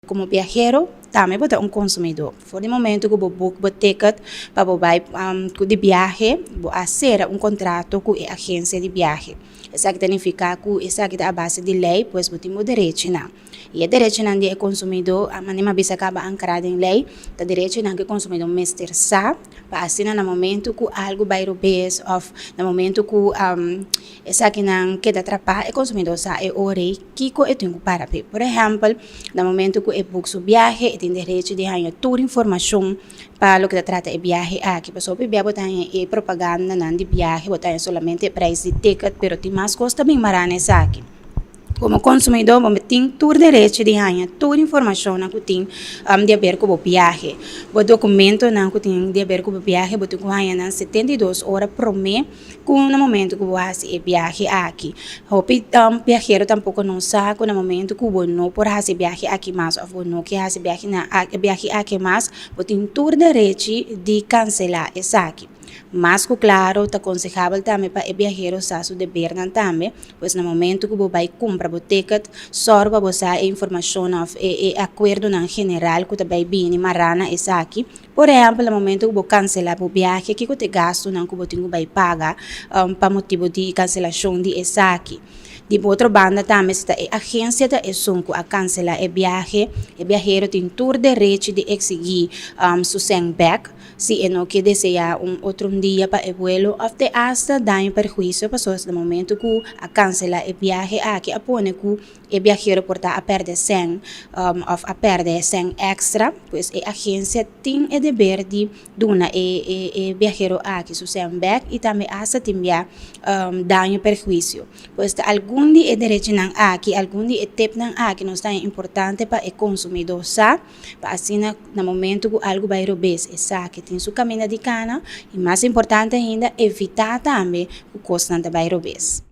Komo biahero, tambe bo ta un konsumidó. For di momento ku bo book bo ticket pa bo bai di biahe, bo a sera un kontrato ku e agensia di biahe. Esaki ta nifiká ku esaki ta a base di lei, pues bo tin bo derechinan. I e derechinan di e konsumidó, manera mi a bisa kaba ankrá den lei, ta derechinan ku e konsumidó mester sa pa asina na momento ku algu bai robes òf na momento ku Esakinan keda trapá e konsumidó sa e ora ei kiko e tin ku para p'e. Por ehèmpel, na momentu ku e buk su biahe e tin derecho di haña tur informashon pa loke ta trata e biahe aki. Pasobra hopi bia bo ta haña e propagandanan di biahe, bo ta haña solamente e preis di ticket, pero tin mas kos ta bin mará na esaki. Komo konsumidó bo tin tur derecho di haña tur informashonnan ku tin di aber ku bo biahe. Bo dokumentonan ku tin di aber ku bo biahe bo tin ku haña nan 72 ora promé ku na momento ku bo hasi e biahe aki. Hopi biahero tampoko no sa ku na momento ku bo no por hasi e biahe aki mas òf bo no ke hasi e biahe aki mas, bo tin tur derechi di kanselá esaki. Mas ku klaro ta konsehabel tambe pa e biahero sa su debernan tambe, pues na momento ku bo bai kumpra bo ticket, sòru pa bo sa e informashon òf e e akuerdonan general ku ta bai bini mará na esaki. Por ehèmpel, na momento ku bo kanselá bo biahe, kiko ta e gastunan ku bo tin ku bai paga pa motibu di kanselashon di esaki? Di otro banda tambe si ta e agensia ta esun ku a kanselá e biahe, e biahero tin tur derechi di eksigí su sèn bèk. Si e no ke deseá un otro un dia pa e vuelo òf te asta daño perhuisio pasobra na momento ku a kanselá e biahe aki a pone ku e biahero por ta a pèrdè sèn òf a pèrdè sèn èkstra, pues e agensia tin e deber di duna e e biahero aki su sèn bèk i tambe asta tin bia daño perhuisio. Pues ta algun di e derechinan aki, algun di e tepnan aki nos ta haña importante pa e konsumidó sa. Pa asina na momento ku algu bai robes e sa ke tin su kaminda di kana i mas importante ainda evitá tambe ku kosnan ta bai robes.